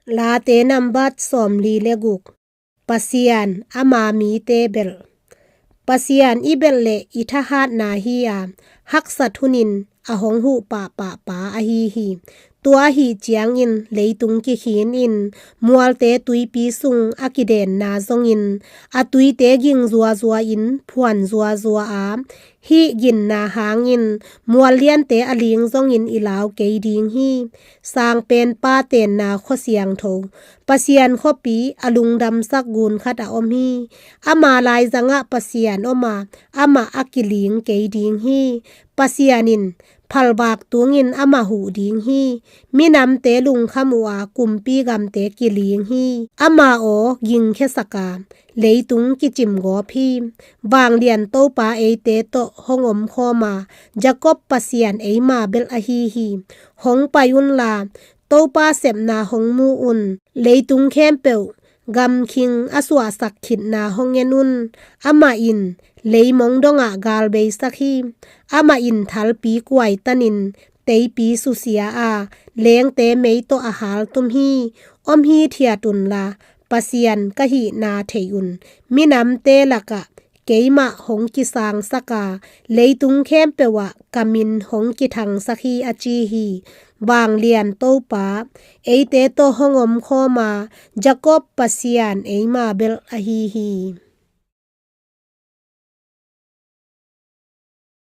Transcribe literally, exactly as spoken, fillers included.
Late nambat sawmli le guk. Pasian ama mite belh. Pasian i belh leh i thahatna hi a, haksat hunin a hong huh pahpah pa ahi hi. Tua ahi ciangin leitung kikhin in, mualte tuipi sung a kidenna zongin, a tuite ging zuazua in phuan zuazua a, hih ginna hangin mual liante a ling zongin i lau kei ding hi. Sangpenpa tenna khua siangtho, Pasian khuapi a lungdamsak gun khat a om hi. Ama laizangah Pasian om a, amah a kiling kei ding hi. Pasian in phalvak tungin amah huh ding hi. Minamte lungkham uh a, kumpi gamte kiling hi. Ama aw gingkhiasak a, leitung kicim gawp hi. Vanglian Topa eite tawh hong omkhawm a, Jakob Pasian eima belh ahi hi. Hong pai unla, Topa sepna hong mu un. Leitung khempeuh gamkhing a suahsak khitna hong en un. Amah in leimong dongah gal beisak hi. Amah in thalpi kuaitanin teipi susia a, lengte mei tawh a haltum hi. Om hithiat unla, Pasian ka hihna thei un. Minamte lakah keimah hong kisangsak a, leitung khempeuh ah ka min hong kithangsak hi, a ci hi. Vanglian Topa eite tawh hong omkhawm a, Jakob Pasian eima belh ahi hi.